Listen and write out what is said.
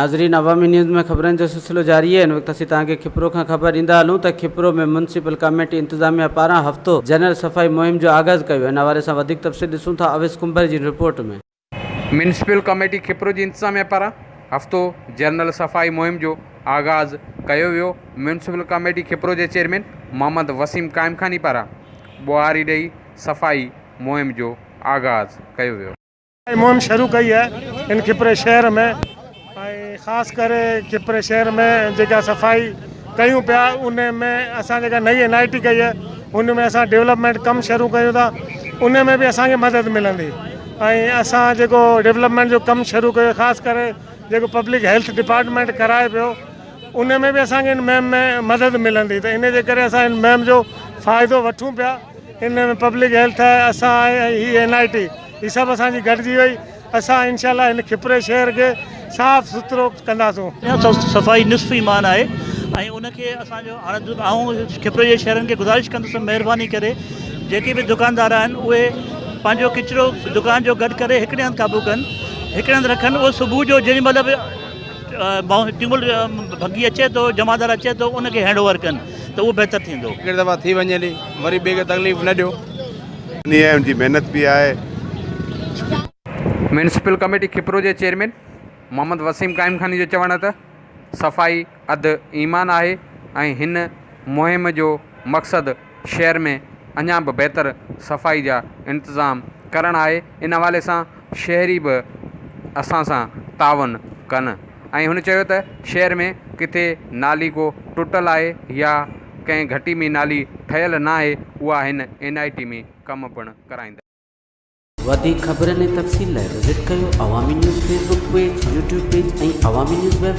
ناظرين عوامي نيوز ۾ خبرن جو سلسلو جاري آهي. هن وقت اسين توهان کي کپرو کان خبر ڏيندا هلون ته کپرو ۾ ميونسپل ڪميٽي انتظاميا پاران هفتو جنرل صفائي مهم جو آغاز ڪيو. ان حوالي سان وڌيڪ تفصيل ڏسون ٿا اويس ڪنڀر جي رپورٽ ۾. ميونسپل ڪميٽي کپرو جي انتظاميا پاران هفتو جنرل صفائي مهم جو آغاز ڪيو ويو. ميونسپل ڪميٽي کپرو جي چيئرمين محمد وسيم قائمخاني پاران ٻوهاري ڏئي صفائي مهم جو آغاز ڪيو ويو. مهم شروع ڪئي آهي هن کپري شهر ۾ ۽ خاص ڪري کپري شهر ۾ جيڪا صفائي ڪيون پيا ان ۾ اسان جيڪا نئين اين I ٽي ڪئي آهي ان ۾ اسان ڊولپمينٽ ڪم شروع ڪيون ٿا ان ۾ به اسان کي مدد ملندي ۽ اسان جيڪو ڊولپمينٽ جو ڪم شروع ڪيو خاص ڪري جيڪو پبلڪ هيلٿ ڊپارٽمينٽ ڪرائي پيو ان ۾ به اسان کي ان مهم ۾ مدد ملندي ته ان جي ڪري اسان ان مهم جو فائدو وٺون پيا ان ۾ پبلڪ هيلٿ آهي اسان آهي ۽ هي اين I ٽي هي سڀ اسان جي گڏجي وئي اسان انشاء الله هن کپري شهر کي صاف سٿرو ڪنداسون. صفائي نصف ايمان آهي ۽ ان کي اسان جو هاڻي آئون کپري جي شهرين کي گذارش ڪندس ته مهرباني ڪري جيڪي به دڪاندار آهن اهي پنهنجو ڪچرو دڪان جو گڏ ڪري هڪڙي هنڌ قابو ڪن هڪڙي هنڌ رکن اهو صبح جو جيڏي مهل به ٽيوب ڀڳي اچي ٿو جمعدار اچي ٿو ان کي هينڊ اوور ڪن ته اهو بهتر ٿيندو. هڪڙي دفعا ٿي وڃي هلي وري ٻئي کي تڪليف نه ڏيو. ڏني آهي ان جي محنت به آهي. ميونسپل ڪميٽي کپرو جي چيئرمين محمد وسيم قائمخاني جو چوڻ آهي ته صفائي اڌ ايمان آهي ۽ هن مهم جو مقصد شهر ۾ اڃا به بهتر صفائي جا انتظام ڪرڻ آهي ان حوالي سان شهري به اسان سان تعاون ڪن ۽ هن چيو ته شهر ۾ ڪٿي نالي ڪو ٽٽل آهي يا ڪنهن گهٽي ۾ نالي ٺهيل ناهي اها هن اين I ٽي ۾ ڪم پڻ ڪرائيندا. وڌيڪ خبرن ۽ تفصيل لاء وزٽ ڪيو Awami news Facebook page, YouTube page ۽ Awami news website.